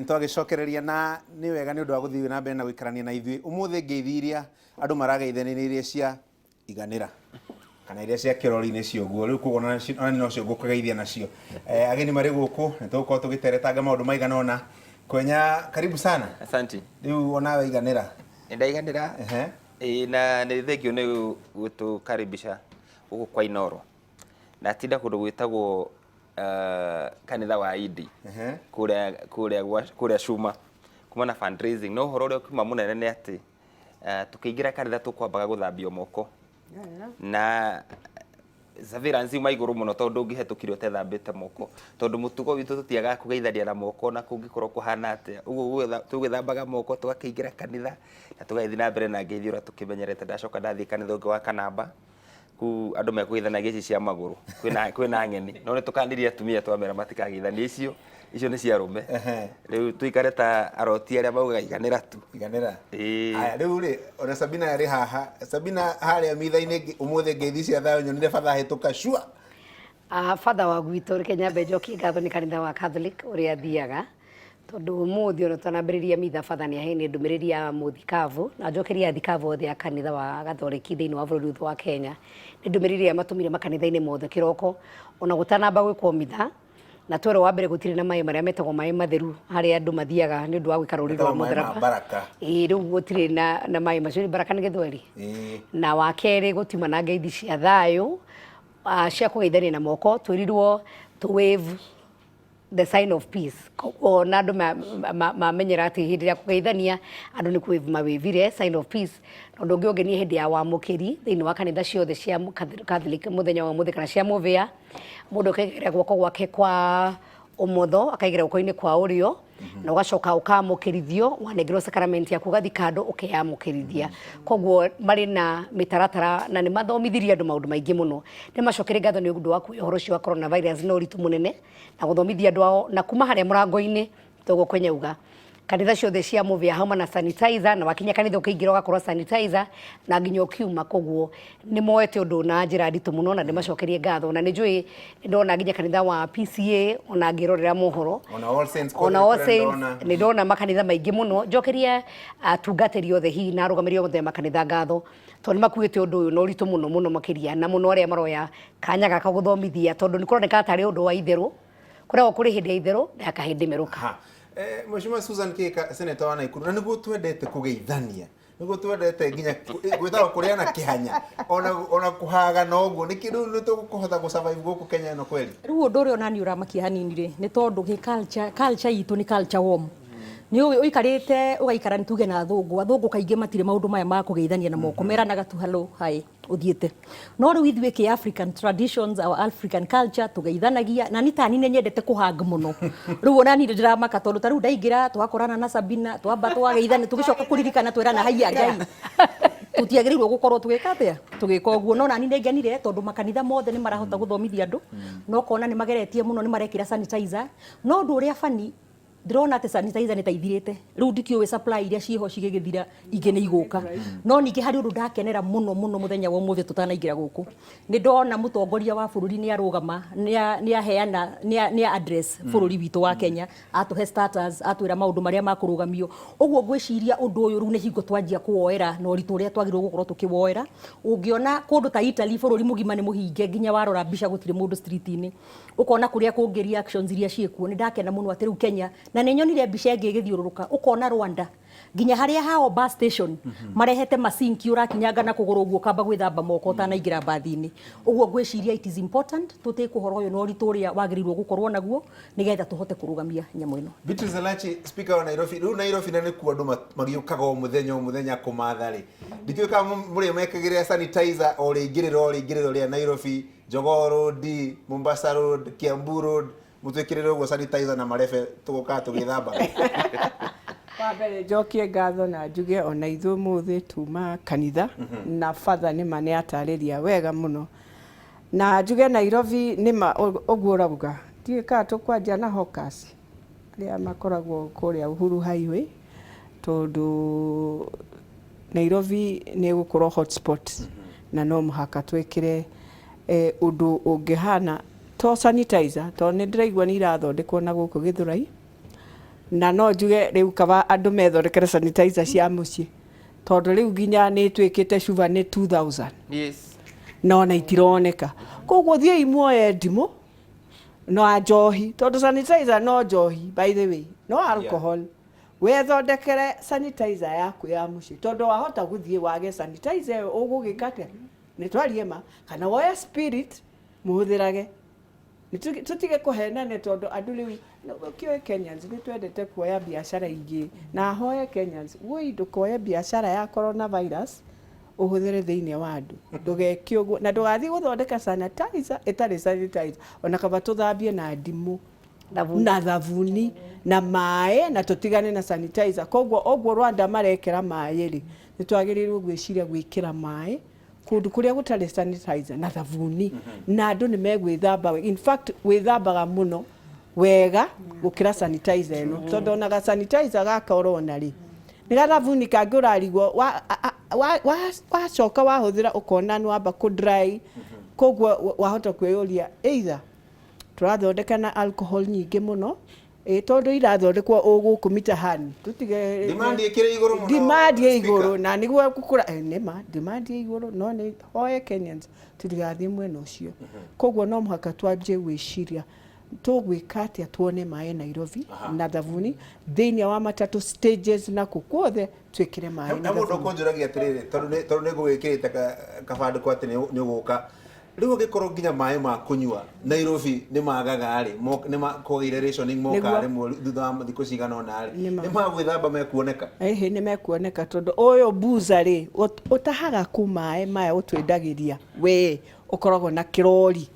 Nĩtwagĩcokereria na nĩ wega nĩ ũndũ wa gũthiĩ na mbere na gũikarania na ithuĩ. Ũmũthĩ ngeithi iria andũ marageithania nĩ iria cia iganĩra kana iria cia kĩrori-inĩ cio ũguo. Rĩu koguo ona niĩ nocio ngũkũgeithia nacio. Ageni marĩ gũkũ nĩ tũgũkorwo tũgĩteretanga maũndũ maigana ũna. Kwenya, karibu sana. Asante. Rĩu onawe iganĩra. Nĩ ndaiganĩra. Ĩĩ na nĩ thengio nĩ gũtũkaribisha gũkũ kwa Inooro. Ndatinda kũndũ gwĩtagwo kanitha wa Idi kũrĩa kũrĩa gwa kũrĩa Cuma kuma na fundraising no ũhoro ũrĩa ũkiuma mũnene nĩ atĩ tũkĩingĩra kanitha tũkwambaga gũthambio moko na surveillance yuma igũrũ mũno tondũ ndũngĩhetũkire ũtethambĩte moko tondũ mũtugo witũ tũtiagaga kũgeithania na moko na kũngĩkorwo kũhana atĩa ũguo tũgĩthambaga moko tũgakĩingĩra kanitha na tũgagĩthiĩ na mbere na ngeithi ũrĩa tũkĩmenyerete. Ndacoka ndathiĩ kanitha ũngĩ wa Kanamba kuu andũ mekũgeithanagia ici cia magũrũ kwĩna kwĩna ng'eni no nĩ tũkanirie atumia twamera matikageithanie icio icio nĩ cia arũme. Rĩu tũikare ta aroti arĩa maugaga iganĩra tu. Iganĩra. Ĩĩ. Aya rĩu rĩ ona Sabina arĩ haha. Sabina harĩa mitha-inĩ ũmũthĩ ngeithi cia thayũ nyonire batha ahĩtũka cua. Batha wa gwitũ reke nyambe njokie ngatho nĩ kanitha wa Catholic ũrĩa thiaga tondũ ũmũthĩ ona tũtanambĩrĩria mitha batha nĩ aheanire ndũmĩrĩri ya mũthikabu na njokerie athikabu othe a kanitha wa Gathoreki thĩinĩ wa bũrũri witũ wa Kenya nĩ ndũmĩrĩri ĩrĩa matũmire makanitha-inĩ mothe kĩroko ona gũtanamba gwĩkwo mitha na twerwo wa mbere gũtirĩ na maĩ marĩa metagwo maĩ matheru harĩa andũ mathiaga nĩ ũndũ wa gwĩka rũri rwa Metagwo maĩ ma mũtharaba. baraka. Ĩĩ rĩu gũtirĩ na maĩ macio nĩ baraka nĩ gĩthweri. Na wa kerĩ gũtiuma na ngeithi cia thayũ cia kũgeithania na moko twĩrirwo to wave the sign of peace koguo na andũ mamenyera atĩ hĩndĩ ĩrĩa kũgeithania andũ nĩ kũ wave mawĩvire sign of peace. Na ũndũ ũngĩ ũngenia hĩndĩ ya wamũkĩri thĩinĩ wa kanitha ciothe cia Catholic mũthenya wa ũmũthĩ kana cia mũbĩa mũndũ akaigĩrĩra guoko gwake kwa ũmotho akaigĩrĩra guoko-inĩ kwa ũrĩo na ũgacoka ũkamũkĩrithio wanengerwo sacrament yaku ũgathiĩ kando ũkeyamũkĩrithia. Koguo marĩ na mĩtaratara na nĩ mathomithirie andũ maũndũ maingĩ mũno. Nĩ macokerie ngatho nĩ ũndũ wa kuoya ũhoro ũcio wa coronavirus na ũritũ mũnene na gũthomithia andũ ao na kuma harĩa mũrango-inĩ toguo Kwenya auga kanitha ciothe cia mũbĩa hauma na sanitizer na wakinya kanitha ũkĩingĩra ũgakorwo sanitizer na nginya ũkiuma. Koguo nĩ moete ũndũ na njĩra nditũ mũno na ndĩmacokerie ngatho na nĩ njũĩ nĩ ndona nginya kanitha wa PCA ona ngĩrorera mohoro Ona All Saints ona kũrĩa All kũrĩa Saints ndona. nĩ ndona makanitha maingĩ mũno. Njokerie atungatĩri othe hihi na arũgamĩrĩri othe a makanitha ngatho tondũ nĩ makuĩte ũndũ ũyũ na ũritũ mũno mũno makĩria na mũno arĩa maroya kanya gaka gũthomithia tondũ nĩ kũroneka tarĩ ũndũ wa itherũ. Kũragwo kũrĩ hĩndĩ ya itherũ na ya kahĩndĩ merũka. Ha. Mheshimiwa Susan Kihika, Senator wa Nakuru, na nĩguo twendete kũgeithania nĩguo twendete nginya gwĩtagwo kũrĩa na kĩhanya ona kũhaga noguo nĩkĩ rĩu nĩ tũkũhota gũ survive gũkũ Kenya ĩno kweli? Rĩu ũndũ ũrĩa onani ũramakia hanini rĩ nĩ tondũ gĩ culture, culture itũ nĩ culture warm. Nĩ ũĩ ũikarĩte ũgaikara nĩ tuge na athũngũ, athũngũ kaingĩ matirĩ maũndũ maya ma kũgeithania na moko, meranaga tu hello, hi. Ũthiĩte. No rĩu ithuĩ kĩ African traditions, our African culture, tũgeithanagia, na niĩ ta niĩ nĩ nyendete kũ hug mũno. Rĩu ona niĩ nĩ ndĩramaka tondũ ta rĩu ndaingĩra twakorana na Sabina, twamba twageithania, tũgĩcoka kũririkana twerana haiya Ngai. Tũtiagĩrĩirwo gũkorwo tũgĩka atĩa? Tũgĩka ũguo. No nani nĩ ngenire tondũ makanitha mothe nĩ marahota gũthomithia andũ, na ũkona nĩ mageretie mũno nĩ marekĩra sanitizer. No ũndũ ũrĩa funny Ndĩrona atĩ sanitizer nĩ ta ithirĩte rĩu ndikĩũĩ supply iria ciĩho cigĩgĩthira ingĩ nĩ igũka. No ningĩ harĩ ũndũ ndakenera mũno mũno mũthenya wa ũmũthĩ tũtanaingĩra gũkũ, nĩ ndona mũtongoria wa bũrũri nĩ arũgama nĩ aheana nĩ a address bũrũri witũ wa Kenya, atũhe status, atwĩra maũndũ marĩa makũrũgamio. Ũguo ngwĩciria ũndũ ũyũ rĩu nĩ hingo twanjia kũwoera na ũritũ ũrĩa twagĩrĩirwo gũkorwo tũkĩwoera. Ũngĩona kũndũ ta Italy bũrũri mũgima nĩ mũhinge nginya warora mbica gũtirĩ mũndũ street inĩ. Ũkona kũrĩa kũngĩ reactions iria ciĩkuo, nĩ ndakena mũno atĩ rĩu Kenya, na nĩ nyonire mbica ĩngĩ ĩgĩthiũrũrũka, ũkona Rwanda, nginya harĩa hao bus station, marehete ma sink ũrakinyanga na kũgũrũ ũguo ũkamba gwĩthamba moko ũtanaingĩra mbathi-inĩ. Ũguo ngwĩciria it is important tũ take ũhoro ũyũ na ũritũ ũrĩa wagĩrĩirwo gũkorwo naguo, nĩgetha tũhote kũrũgamia nyamũ ĩno. Beatrice Elachi, Speaker wa Nairobi, rĩu Nairobi na nĩkuo andũ magĩũkaga o mũthenya o mũthenya kũmatha rĩ, ndikĩũĩ kana mũrĩmekagĩrĩra sanitizer o rĩingĩrĩra o rĩingĩrĩra rĩa Nairobi, Jogoo Road, Mombasa Road, Kiambu Road, mũtwĩkĩrĩre ũguo sanitizer na marebe tũgũkaga tũgĩthambaga. Wa mbere njokie ngatho na njuge ona ithuĩ ũmũthĩ tuma kanitha na batha nĩma nĩ atarĩria wega mũno. Na njuge Nairobi nĩma ũguo ũrauga, ndiũĩ kana tũkwanjia na hawkers arĩa makoragwo kũrĩa Uhuru Highway tondũ Nairobi nĩ ĩgũkorwo hotspot na no mũhaka twĩkĩre ũndũ ũngĩhana to sanitizer tondũ nĩ ndĩraigua nĩ irathondekwo na gũkũ Gĩthũrai. Na no njuge rĩu kaba andũ methondekere sanitizer cia mũciĩ, tondũ rĩu nginya nĩ ĩtuĩkĩte cuba nĩ 2000. Na ona itironeka. Koguo thiĩi muoye ndimũ na njohi, tondũ sanitizer no njohi, by the way, no alcohol. Wethondekere sanitizer yaku ya mũciĩ, tondũ wahota gũthiĩ wage sanitizer ĩyo, ũgũgĩka atĩa? Nĩ twarie ma. Kana woye spirit mũhũthĩrage. Tũtige kũhenania, tondũ andũ rĩu kĩoĩ Kenyans nĩ twendete kuoya biacara ingĩ. Na hoye Kenyans, woi, ndũkoye biacara ya coronavirus ũhũthĩre thĩinĩ wa andũ. Ndũgeke ũguo, na ndũgathiĩ gũthondeka sanitizer ĩtarĩ sanitizer. Ona kaba tũthambie na ndimũ na thabuni na maĩ, na tũtigane na sanitizer. Koguo ũguo Rwanda marekĩra maĩ rĩ, nĩ twagĩrĩirwo gwĩciria gwĩkĩra maĩ kũndũ kũrĩa gũtarĩ sanitizer na thabuni, na andũ nĩ megwĩthamba. In fact, wĩthambaga mũno wega gũkĩra sanitizer ĩno, tondũ ona ga sanitizer gaka ũrona rĩ, nĩ gathabuni kangĩ ũrarigwo wacoka wahũthĩra ũkona nĩ wamba kũ dry. Koguo wahota kwĩyũria either tũrathondeka na alcohol nyingĩ mũno, ĩ tondũ irathondekwo o gũkũ mitahani, tũtige. Demand ĩkĩrĩ igũrũ mũno. Demand ĩ Speaker. Igũrũ, na nĩguo gũkũra nĩma demand ĩ igũrũ. No nĩ hoye Kenyans tũtigathiĩ mwena ũcio. Koguo no mũhaka twanjie gwĩciria tũgwĩka atĩa tuone maĩ Nairobi na thabuni thĩinĩ wa matatũ stages, na kũ kuothe twĩkĩre maĩ He na mũndũ thabuni. Ũkũnjũragia atĩrĩrĩ, tondũ nĩ ngũgĩkĩrĩte kabandĩko atĩ nĩ ũgũka rĩu, angĩkorwo nginya maĩ ma kũnyua Nairobi nĩ magaga rĩ, nĩ kwagĩire rationing moka rĩmwe thutha wa thikũ cigana ũna rĩ, Nĩ ma. nĩ ma gwĩthamba mekuoneka? Ĩhĩ, nĩ mekuoneka, tondũ ũyũ mbuza rĩ, ũtahaga kũ maĩ maya ũtwendagĩria? We ũkoragwo na kĩrori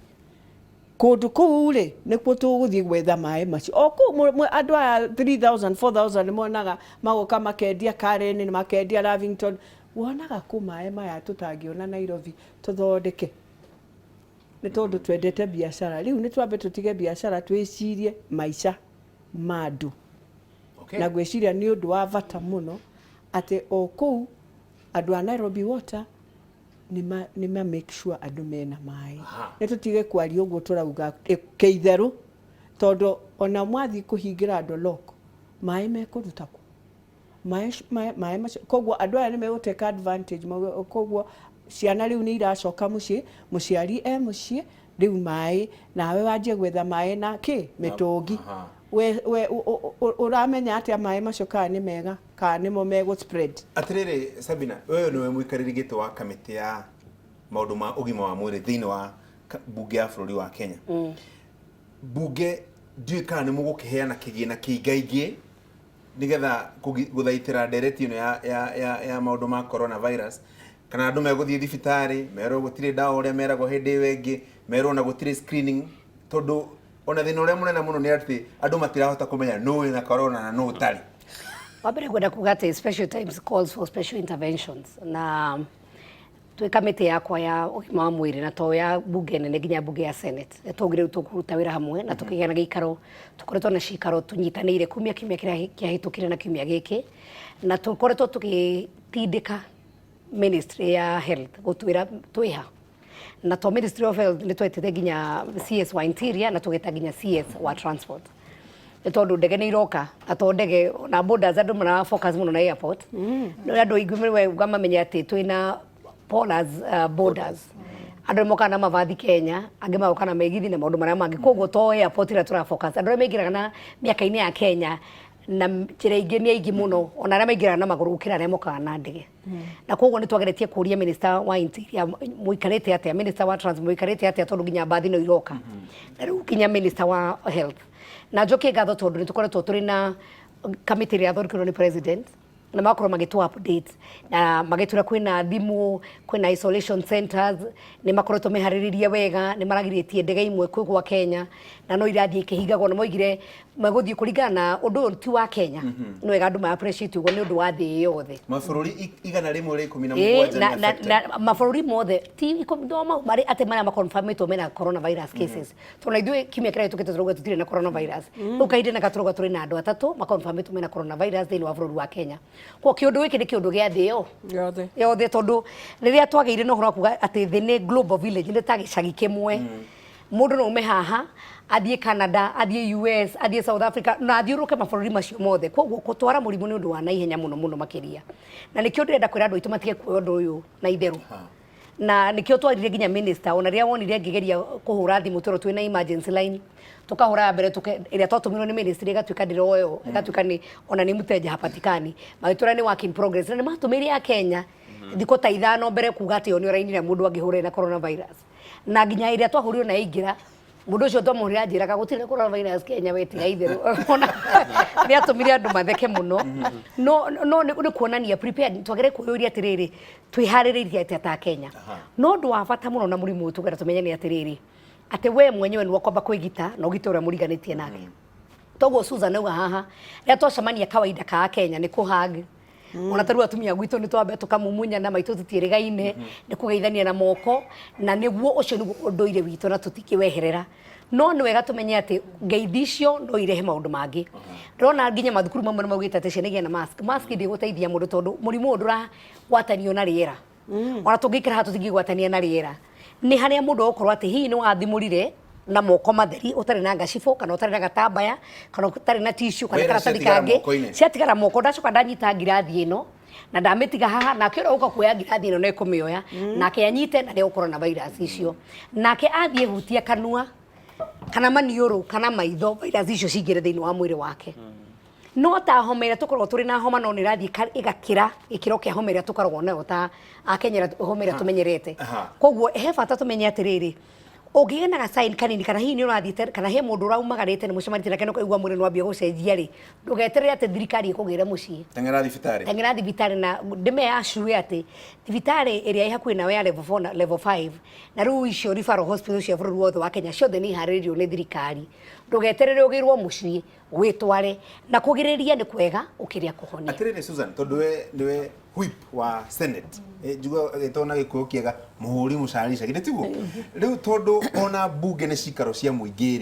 kũndũ kũu rĩ, nĩkuo tũgũthiĩ gwetha maĩ macio o kũu. Andũ aya 3000 4000 monaga magoka makendia Karen, makendia Lavington. Wonaga kũ maĩ maya tũtangĩona Nairobi tũthondeke? Nĩ tondũ twendete biacara. Rĩu nĩ twambe tũtige biacara, twĩcirie maica ma andũ. Na ngwĩciria nĩ ũndũ wa bata mũno atĩ o kũu andũ a Nairobi Water nĩ ma make sure andũ mena maĩ. Nĩ tũtige kwaria ũguo tũrauga kĩitherũ, tondũ ona mwathiĩ kũhingĩra andũ lock, maĩ mekũruta kũ? Maĩ macio. Koguo andũ aya nĩ megũteka advantage mauge. Koguo ciana rĩu nĩ iracoka mũciĩ, mũciari e mũciĩ rĩu, maĩ nawe wanjie gwetha maĩ na kĩ mĩtũngi. We ũramenya atĩa maĩ macio kana nĩ mega kana nĩmo megũ spread? Atĩrĩrĩ Sabina, wewe nĩwe mũikarĩri gĩtĩ wa kamĩtĩ ya maũndũ ma ũgima wa mwĩrĩ thĩinĩ wa mbunge ya bũrũri wa Kenya. Mbunge ndiũĩ kana nĩ mũgũkĩheana kĩgĩna kĩingaingĩ nĩgetha gũthaitĩra ndereti ĩno ya maũndũ ma coronavirus, kana andũ megũthiĩ thibitarĩ merwo gũtirĩ ndawa, ũrĩa meragwo hĩndĩ ĩyo ĩngĩ, merwo na gũtirĩ screening, tondũ ona thĩna ũrĩa mũnene mũno nĩ atĩ andũ matirahota kũmenya nũ wĩna corona na nũ ũtarĩ? Wa mbere, ngwenda kuga atĩ special times calls for special interventions, na twĩ kamĩtĩ yakwa ya ũgima wa mwĩrĩ, na to ya bunge nene, nginya bunge ya Senate, nĩ twaugire rĩu tũkũruta wĩra hamwe na tũkĩgĩa na gĩikaro. Tũkoretwo na cikaro tũnyitanĩire kumia kiumia kĩrĩa kĩahĩtũkire na kiumia gĩkĩ, na tũkoretwo tũgĩtindĩka Ministry ya Health gũtwĩra twĩha. Na to Ministry of Health, nĩ twetete nginya CS wa Interior na tũgeta nginya CS wa Transport, nĩ tondũ ndege nĩ iroka. Na to ndege na borders, andũ mara focus mũno na airport, no andũ aingĩ wega mamenye atĩ twĩna porous borders. Andũ nĩ mokaga na mavathi Kenya, angĩ magoka na megithi na maũndũ marĩa mangĩ. Koguo to airport ĩrĩa tũra focus, andũ arĩa maingĩraga na mĩaka-inĩ ya Kenya na njĩra ingĩ nĩ aingĩ mũno, ona arĩa maingĩraga na magũrũ gũkĩra arĩa mokaga na ndege. Na koguo nĩ twageretie kũria Minister wa Interior, mũikarĩte atĩa? Minister wa Transport, mũikarĩte atĩa? Tondũ nginya mbathi no iroka. Na rĩu nginya Minister wa Health, na njokie ngatho tondũ nĩ tũkoretwo tũrĩ na kamĩtĩ ĩrĩa yathondekirwo nĩ President, na magakorwo magĩtũ update na magĩtwĩra kwĩna thimũ, kwĩna isolation centers, nĩ makoretwo meharĩrĩrie wega, nĩ maragirĩtie ndege imwe kũgwa Kenya na no irathiĩ ikĩhingagwo, na moigire megũthiĩ kũringana na ũndũ ũyũ ti wa Kenya. Nĩ wega andũ ma appreciate ũguo, nĩ ũndũ wa thĩ yothe. Mabũrũri 117 nĩ affected. Na mabũrũri mothe ti no marĩ atĩ marĩa maconfirmĩtwo mena coronavirus cases, tondũ na ithuĩ kiumia kĩrĩa gĩtũkĩte tũrauga tũtirĩ na coronavirus. Rĩu kahinda na gatũrauga tũrĩ na andũ atatũ maconfirmĩtwo mena coronavirus thĩinĩ wa bũrũri wa Kenya. Koguo kĩũndũ gĩkĩ nĩ kĩũndũ gĩa thĩ yo yothe. Yothe, tondũ rĩrĩa twagĩire na ũhoro wa kuga atĩ thĩ nĩ global village, nĩ ta gĩcagi kĩmwe. Mũndũ no ume haha athiĩ Canada, athiĩ US, athiĩ South Africa na athiũrũrũke mabũrũri macio mothe. Koguo gũtwara mũrimũ nĩ ũndũ wa naihenya mũno mũno makĩria, na nĩkĩo ndĩrenda kwĩra andũ aitũ matige kuoya ũndũ ũyũ na itherũ. Na nĩkĩo twarire nginya minister, ona rĩrĩa wonire ngĩgeria kũhũra thimũ twerwo twĩna emergency line, tukahũra ya mbere ĩrĩa twatũmirwo nĩ ministry ĩgatuĩka ndĩroywo, ĩgatuĩka nĩ ona nĩ mteja hapatikani, magĩtwĩra nĩ work in progress, na nĩ matũmĩire ya Kenya thikũ ta 5 mbere kuga atĩ ĩyo nĩ raini ĩrĩa mũndũ angĩhũra na coronavirus. Na nginya ĩrĩa twahũrire na yaingĩra, mũndũ ũcio twamũhũrĩra anjĩraga gũtirĩ na coronavirus Kenya, we tiga itherũ. Ona nĩ atũmire andũ matheke mũno. No no nĩ kuonania prepared, twagĩrĩire kwĩyũria atĩrĩrĩ, twĩharĩrĩirie atĩa ta Kenya? No ũndũ wa bata mũno na mũrimũ ũyũ tũngĩenda tũmenye nĩ atĩrĩrĩ, atĩ we mwenyewe nĩwe ũkwamba kwĩgita na ũgite ũrĩa mũriganĩtie nake. Toguo Susan auga haha, rĩrĩa twacemania kawaida ka Kenya nĩ kũhug, ona tarĩu atumia gwitũ nĩ twambe tũkamumunyana maitũ tũtiĩrĩgaine, nĩ kũgeithania na moko, na nĩguo ũcio nĩguo ũndũire witũ na tũtingĩweherera. No nĩ wega tũmenye atĩ ngeithi icio no irehe maũndũ mangĩ. Ndĩrona nginya mathukuru mamwe nĩ maugĩte atĩ ciana igĩe na mask. Mask ndĩgũteithia mũndũ tondũ mũrimũ ũyũ ndũragwatanio na rĩera. Ona tũngĩikara haha tũtingĩgwatania na rĩera. Nĩ harĩa mũndũ egũkorwo atĩ hihi nĩ wathimũrire na moko matheri ũtarĩ na ngacibũ kana ũtarĩ na gatambaya kana ũtarĩ na tissue kana Wĩra karatathi ciatigara kangĩ, moko-inĩ. ciatigara moko, ndacoka ndanyita ngirathi ĩno na ndamĩtiga haha, nake ũrĩa ũka kuoya ngirathi ĩno nĩ ekũmĩoya nake anyite na nĩegũkorwo na virus icio. Nake athiĩ hutia kanua kana maniũrũ kana maitho, virus icio cingĩre thĩinĩ wa mwĩrĩ wake. No ta homa ĩrĩa tũkoragwo tũrĩ na homa, no nĩ ĩrathiĩ ĩgakĩra gĩkĩro kĩa homa ĩrĩa tũkoragwo nayo ta Akenya, homa ĩrĩa tũmenyerete. Koguo he bata tũmenye atĩrĩrĩ, ũngĩgĩa na gasign kanini kana hihi nĩ ũrathiĩte kana he mũndũ ũraumagarĩte nĩ mũcemanĩtie nake na ũkaigua mwĩrĩ nĩ wambia gũcenjia rĩ, ndũgeterere atĩ thirikari ĩkũgĩre mũciĩ. Teng'era thibitarĩ. Teng'era thibitarĩ, na ndĩme assure atĩ thibitarĩ ĩrĩa ĩ hakuhĩ nawe ya level 4 na level 5 na rĩu icio referral hospital cia bũrũri wothe wa Kenya ciothe nĩ iharĩrĩirio nĩ thirikari. Ndũgeterere ũgĩrwo mũciĩ, wĩtware, na kũgirĩrĩria nĩ kwega ũkĩrĩa kũhonia. Atĩrĩrĩ Susan, tondũ we nĩwe whip wa Senate, njigua agĩtwo na Gĩkũyũ kĩega mũhũri mũcarica, githĩ tiguo? Rĩu tondũ ona mbunge nĩ cikaro cia mũingĩ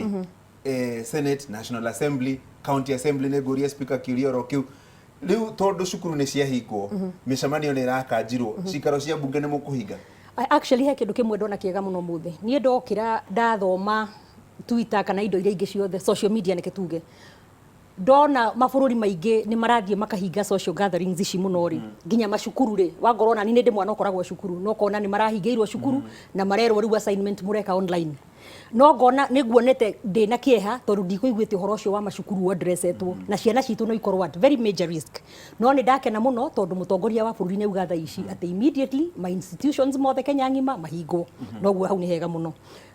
rĩ, Senate, National Assembly, County Assembly, nĩ ngũria speaker kĩũria oro kĩu. Rĩu tondũ cukuru nĩ ciahingwo, mĩcemanio nĩ ĩrakanjirwo, cikaro cia mbunge nĩ mũkũhinga? Actually he kĩndũ kĩmwe ndona kĩega mũno mũthĩ. Niĩ ndokĩra ndathoma Twitter kana indo iria ingĩ ciothe, social media nĩkĩ tuge, ndona mabũrũri maingĩ nĩ marathiĩ makahinga social gatherings ici mũno rĩ, nginya macukuru rĩ, wangorwo nani nĩ ndĩ mwana ũkoragwo cukuru, no kona nĩ marahingĩirwo cukuru na marerwo rĩu assignment mũreka online. No ngona nĩ nguonete ndĩ na kĩeha tondũ ndikũiguĩte ũhoro ũcio wa macukuru addressetwo, na ciana citũ no ikorwo at very major risk. No nĩ ndakena mũno tondũ mũtongoria wa bũrũri nĩ auga thaa ici atĩ immediately ma institutions mothe Kenya ng'ima mahingwo. Noguo hau nĩ hega mũno.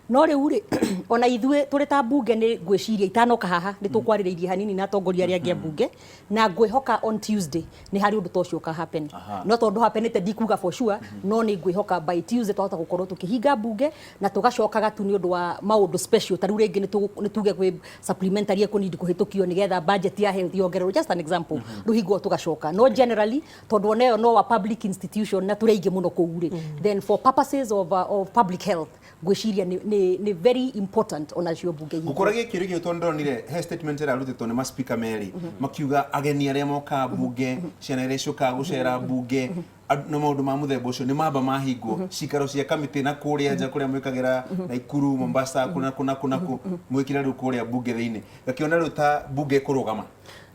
No rĩu rĩ, ona ithuĩ tũrĩ ta mbunge nĩ ngwĩciria itanoka haha nĩ tũkwarĩrĩirie hanini na atongoria arĩa angĩ a mbunge, na ngwĩhoka on Tuesday nĩ harĩ ũndũ ta ũcio ũka happen. No tondũ happenĩte ndikuga for sure, no nĩ ngwĩhoka by Tuesday twahota gũkorwo tũkĩhinga mbunge na tũgacokaga tu nĩ ũndũ wa maũndũ special. Ta rĩu rĩngĩ nĩ tuge gwĩ supplementary ĩkũ need kũhĩtũkio nĩgetha budget ya health yongererwo, just an example. Rĩu hingo tũgacoka. No generally tondũ ona ĩyo no a public institution na tũrĩ aingĩ mũno kũu rĩ, then for purposes of public health ngwĩciria nĩ very important onacio mbunge ihingwo. Ngũkũragia kĩũria gĩkĩ tondũ ndonire he statement ĩrarutĩtwo nĩ maspika merĩ makiuga ageni arĩa mokaga mbunge, ciana iria ciũkaga gũcera mbunge na maũndũ ma mũthemba ũcio nĩ mamba mahingwo, cikaro cia kamĩtĩ na kũrĩa nja kũrĩa mwĩkagĩra Naikuru, Mombasa, kũ na kũ na kũ na kũ, mwĩkĩre rĩu kũrĩa mbunge thĩinĩ. Ngakĩona rĩu ta mbunge ĩkũrũgama.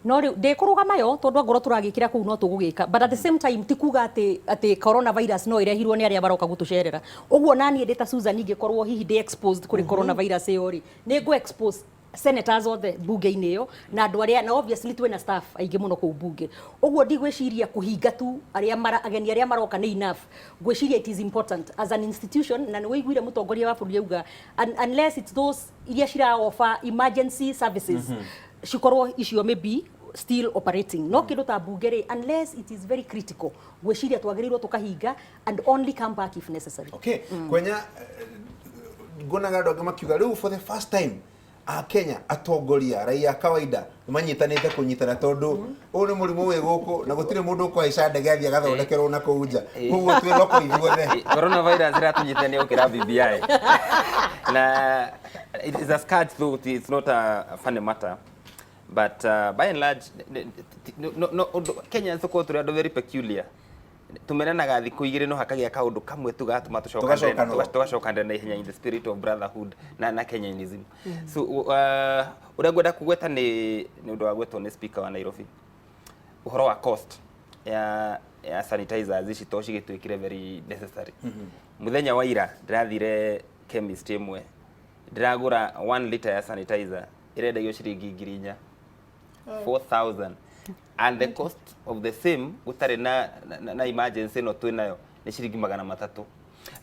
No rĩu ndĩkũrũgama yo tondũ angorwo tũragĩkĩra kũu no tũgũgĩka, but at the same time ti kuga atĩ coronavirus no ĩrehirwo nĩ arĩa maroka gũtũcerera. Ũguo naniĩ ndĩ ta Susan ingĩkorwo hihi ndĩ exposed kũrĩ coronavirus ĩyo rĩ, nĩ ngũ expose senators othe mbunge-inĩ ĩyo na andũ arĩa, na obviously twĩna staff aingĩ mũno kũu mbunge. Ũguo ndigwĩciria kũhinga tu arĩa mara, ageni arĩa maroka nĩ enough. Ngwĩciria it is important as an institution, na nĩ wĩiguire mũtongoria wa bũrũri auga unless it's those iria cira offer emergency services, cikorwo icio maybe still operating. No kĩndũ ta mbunge rĩ, unless it is very critical, ngwĩciria twagĩrĩirwo tũkahinga and only come back if necessary. Okay, kwenya nguonaga andũ angĩ makiuga rĩu for the first time a Kenya atongoria raia a kawaida nĩ manyitanĩte kũnyitana tondũ ũyũ nĩ mũrimũ wĩ gũkũ na gũtirĩ mũndũ ũkũhaica ndege athiĩ agathondekerwo na kũu nja, koguo twĩ loko ithuothe. Coronavirus ĩratũnyitithania gũkĩra BBI. Na it is a scourge though, it's not a funny matter. But by and large, no, Kenyans tũkorwo tũrĩ andũ very peculiar. Tumenanaga thikũ 2 no hakagĩa kaũndũ kamwe tu gatũma Tũgacokanwo. tũgacokanĩrĩra na ihenya in the spirit of brotherhood na Kenyanism. So ũrĩa ngwenda kũgweta nĩ ũndũ wa gwetwo nĩ speaker wa Nairobi, ũhoro wa cost ya sanitizers ici, to cigĩtuĩkire very necessary. Mũthenya wa ira ndĩrathire chemist ĩmwe, ndĩragũra 1 liter ya sanitizer ĩrendagio ciringi 4,000, 4000, and the cost of the same gũtarĩ na emergency ĩno twĩ nayo nĩ ciringi 300.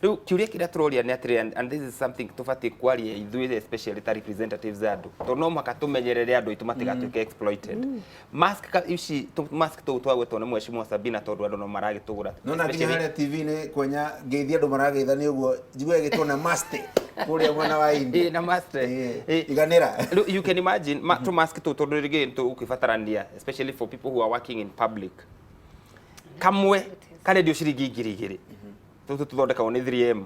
Rĩu kĩũria kĩrĩa tũroria nĩ atĩrĩ, and this is something tũbatiĩ kwaria ithuĩ, especially ta representatives a andũ, tondũ no mũhaka tũmenyerere andũ aitũ matigatuĩke exploited. Mask ka ici mask tũu twagwetwo nĩ Mheshimiwa Sabina, tondũ andũ no maragĩtũgũra. No na nginya harĩa TV-inĩ kwenya ngeithi andũ marageithania ũguo, njigua ĩgĩtwo na maste kũrĩa mwena wa India. Ĩ, na maste. Ĩ, iganĩra. Rĩu you can imagine tũ mask tũu, tondũ rĩngĩ tũgũkĩbatarania, especially for people who are working in public, kamwe karendio ciringi 2,000. Tũtũ tũthondekagwo nĩ 3M.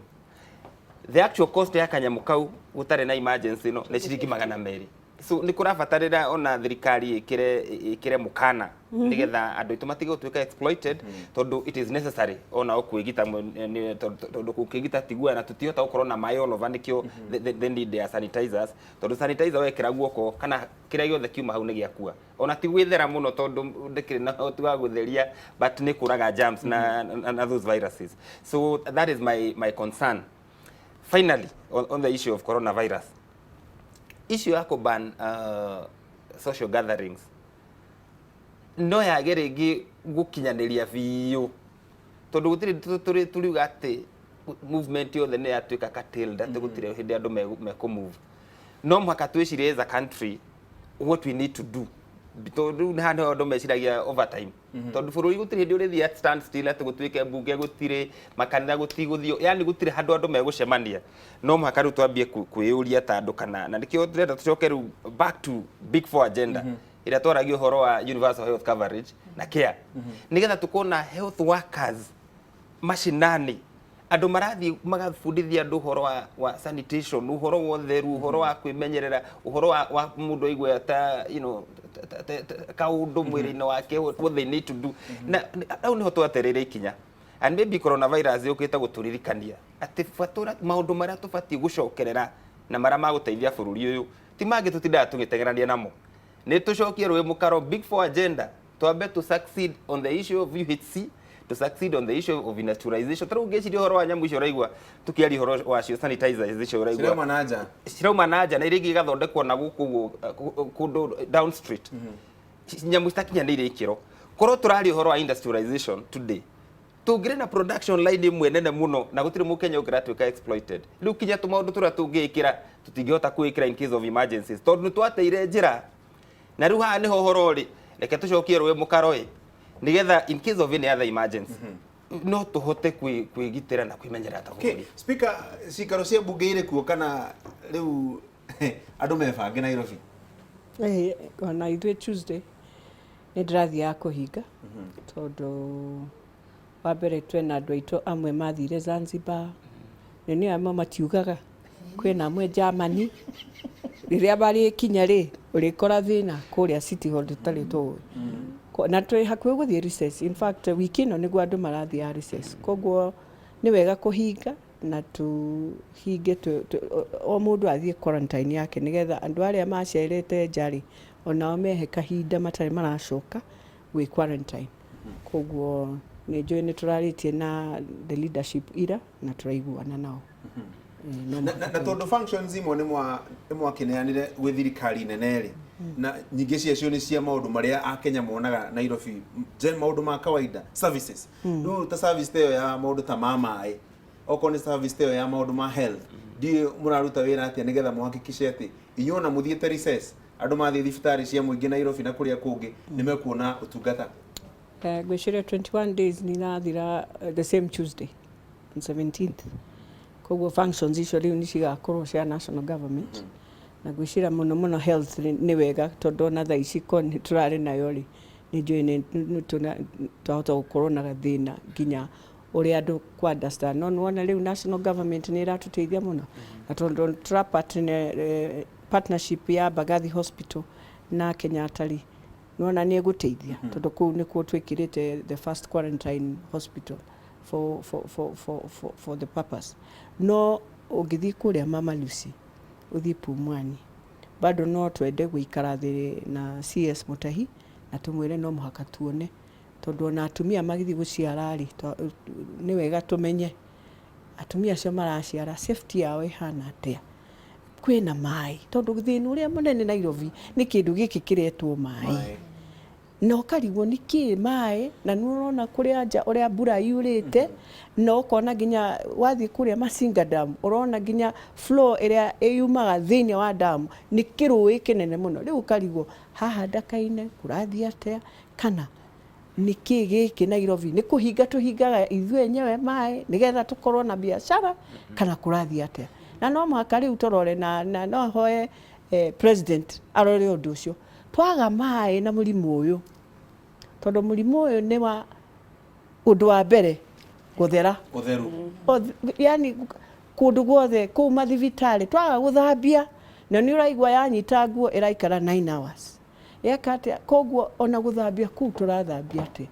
The actual cost ya kanyamũ kau gũtarĩ na emergency no nĩ ciringi 200. So nĩ kũrabatarĩra ona thirikari ĩkĩre mũkana nĩgetha andũ aitũ matige gũtuĩka exploited, tondũ it is necessary ona kwĩgita tondũ kwĩgita tiguoya na tũtihota gũkorwo na maĩ all over. Nĩkĩo the need ya sanitizers, tondũ sanitizer wekĩra guoko kana kĩrĩa gĩothe kiuma hau nĩ gĩakua, ona ti gwĩthera mũno tondũ ndĩkĩrĩ na ũhoti wa gũtheria, but nĩ kũraga germs na those viruses. So that is my concern. Finally, on the issue of coronavirus, issue ya kũban social gatherings no yage rĩngĩ gũkinyanĩria biũ, tondũ gũtirĩ tũriuga atĩ movement yothe nĩ yatuĩka curtailed, atĩ gũtirĩ hĩndĩ andũ mekũ move. No mũhaka twĩcirie as a country what we need to do, tondũ rĩu haha nĩho andũ meciragia overtime, tondũ bũrũri gũtirĩ hĩndĩ ũrĩthiĩ at stand still, atĩ gũtuĩke mbunge gũtirĩ, makanitha gũtigũthiĩ, yani gũtirĩ handũ andũ megũcemania. No mũhaka rĩu twambie kwĩyũria ta andũ kana na nĩkĩo tũrenda tũcoke rĩu back to Big Four agenda ĩrĩa twaragia ũhoro wa universal health coverage na care, nĩgetha tũkorwo na health workers mashinani, andũ marathiĩ magabundithia andũ ũhoro wa sanitation, ũhoro wa ũtheru, ũhoro wa kwĩmenyerera, ũhoro wa mũndũ aigua ta kaũndũ mwĩrĩ-inĩ wake, what they need to do. Na hau nĩho twatereire ikinya, and maybe coronavirus yũkĩte gũtũririkania atĩ batũra maũndũ marĩa tũbatiĩ gũcokerera na marĩa magũteithia bũrũri ũyũ ti mangĩ tũtindaga tũgĩteng'erania namo. Nĩ tũcokie rũĩ mũkaro Big Four agenda, twambe to succeed on the issue of UHC, to succeed on the issue of industrialization. Tarĩu ngĩciria ũhoro wa nyamũ icio ũraigua tũkĩaria ũhoro wacio, sanitizers icio ũraigua Cirauma na nja. Cirauma na nja na iria ingĩ igathondekwo na gũkũ ũguo, kũndũ down street, nyamũ citakinyanĩire ikĩro. Korwo tũraria ũhoro wa industrialization today, tũngĩrĩ na production line ĩmwe nene mũno na gũtirĩ mũkenya ũngĩratuĩka exploited. Rĩu kinya tũmaũndũ tũrĩa tũngĩĩkĩra tũtingĩhota kwĩkĩra in case of emergencies, tondũ nĩ twateire njĩra. Na rĩu haha nĩho ũhoro ũrĩ, reke tũcokie rũĩ mũkaro ĩ, nĩgetha in case of any other emergency no tũhote kwĩgitĩra na kwĩmenyerera ta bũrũri. Speaker, cikaro cia mbunge irĩ kuo kana rĩu andũ mebange Nairobi? Ĩĩ, ona ithuĩ Tuesday nĩ ndĩrathiaga kũhinga, tondũ wa mbere twĩna andũ aitũ amwe mathire Zanzibar, nĩ nĩ amwe matiugaga, kwĩna amwe Germany. Rĩrĩa marĩkinya rĩ, ũrĩkora thĩna kũrĩa City Hall tũtarĩ tũĩ. Na twĩ hakuhĩ gũthiĩ recess, in fact wiki ĩno nĩguo andũ marathiaga recess, koguo nĩ wega kũhinga na tũhinge o mũndũ athiĩ quarantine yake, nĩgetha andũ arĩa macerete nja rĩ, onao mehe kahinda matarĩ maracoka gwĩ quarantine. Koguo nĩ njũĩ nĩ tũrarĩtie na the leadership ira na tũraiguana nao. No Na tondũ functions imwe nĩ mwakĩneanire gwĩ thirikari nene rĩ, na nyingĩ ciacio nĩ cia maũndũ marĩa akenya monaga Nairobi, maũndũ ma kawaida, services, rĩu ta service ta ĩyo ya maũndũ ta ma maĩ, okorwo nĩ service ta ĩyo ya maũndũ ma health, ndiũĩ mũraruta wĩra atĩa nĩgetha mũhakikishe atĩ inyuĩ ona mũthiĩte recess, andũ mathiĩ thibitarĩ cia mũingĩ Nairobi na kũrĩa kũngĩ nĩ mekuona ũtungata? Ngwĩciria 21 days nĩ irathira the same Tuesday on 17th, koguo functions icio rĩu nĩ cigakorwo cia national government. Na ngwĩciria mũno mũno health nĩ wega, tondũ ona thaa ici ko nĩ tũrarĩ nayo rĩ, nĩ njũĩ nĩ twahota gũkorwo na gathĩna nginya ũrĩa andũ ku understand. No nĩwona rĩu national government nĩ ĩratũteithia mũno, na tondũ tũra partner, partnership ya Mbagathi Hospital na Kenyatta rĩ. Nĩwona nĩ ĩgũteithia tondũ kũu nĩkuo twĩkĩrĩte the first quarantine hospital for the purpose. No ũngĩthiĩ kũrĩa Mama Lucy, ũthiĩ Pumwani, bado no twende gũikara thĩ na CS Mutahi na tũmwĩre no mũhaka tuone, tondũ ona atumia magĩthiĩ gũciara rĩ, nĩ wega tũmenye atumia acio maraciara safety yao ĩhana atĩa, kwĩna maĩ, tondũ thĩna ũrĩa mũnene Nairobi nĩ kĩndũ gĩkĩ kĩretwo maĩ, na ũkarigwo nĩ kĩ maĩ, na nĩ ũrona kũrĩa nja ũrĩa mbura yurĩte, na ũkona nginya wathiĩ kũrĩa Masinga Dam, ũrona nginya flow ĩrĩa yumaga thĩinĩ wa dam nĩ kĩrũĩ kĩnene mũno. Rĩu ũkarigwo haha Ndakaine kũrathiĩ atĩa, kana nĩ kĩ gĩkĩ Nairobi, nĩ kũhinga tũhingaga ithuĩ enyewe maĩ nĩgetha tũkorwo na biacara, kana kũrathiĩ atĩa? Na no mũhaka rĩu tũrore na no hoe president arore ũndũ ũcio. Twaga maĩ na mũrimũ ũyũ, tondũ mũrimũ ũyũ nĩ wa ũndũ wa mbere gũthera. Ũtheru. Yani kũndũ guothe kũu mathibitarĩ twaga gũthambia, na nĩ ũraigua yanyita nguo ĩraikara 9 hours. Yeka atĩa? Koguo ona gũthambia kũu tũrathambia atĩa?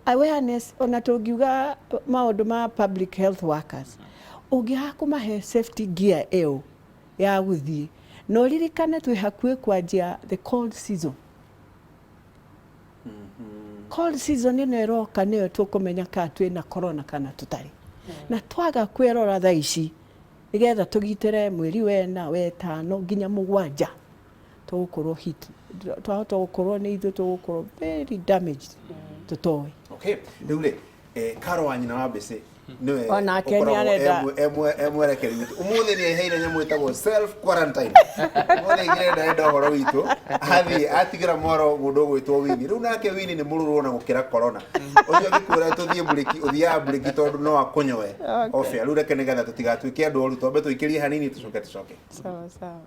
Awareness, ona tũngiuga maũndũ ma public health workers, ũngĩaga kũmahe safety gear ĩyo ya gũthiĩ, na ũririkane twĩ hakuhĩ kwanjia the cold season. Cold season ĩno ĩroka nĩyo tũkũmenya kana twĩna corona kana tũtarĩ. Na twaga kwĩrora thaa ici nĩgetha tũgitĩre mweri wena, wetano nginya mũgwanja, tũgũkorwo hit, twahota gũkorwo nĩ ithuĩ tũgũkorwo very damaged tũtoĩ. Okay, rĩu rĩ, Karo wa nyina wa Mbĩcĩ nĩwe Onake nĩ ũkoragwo arenda. e mwerekeri witũ. Ũmũthĩ nĩ eheire nyamũ ĩtagwo self quarantine. Ũmũthĩ aigire ndarenda ũhoro witũ, athiĩ atigĩra mwaro mũndũ ũgwĩtwo Winnie. Rĩu nake Winnie nĩ mũrũrũ ona gũkĩra corona. Ũcio angĩkwĩra tũthiĩ mburĩki, ũthiaga mburĩki tondũ no akũnyoe. Obia, rĩu reke nĩgetha tũtigatuĩke andũ oru, twambe tũikĩrie hanini tũcoke tũcoke. Sawa sawa.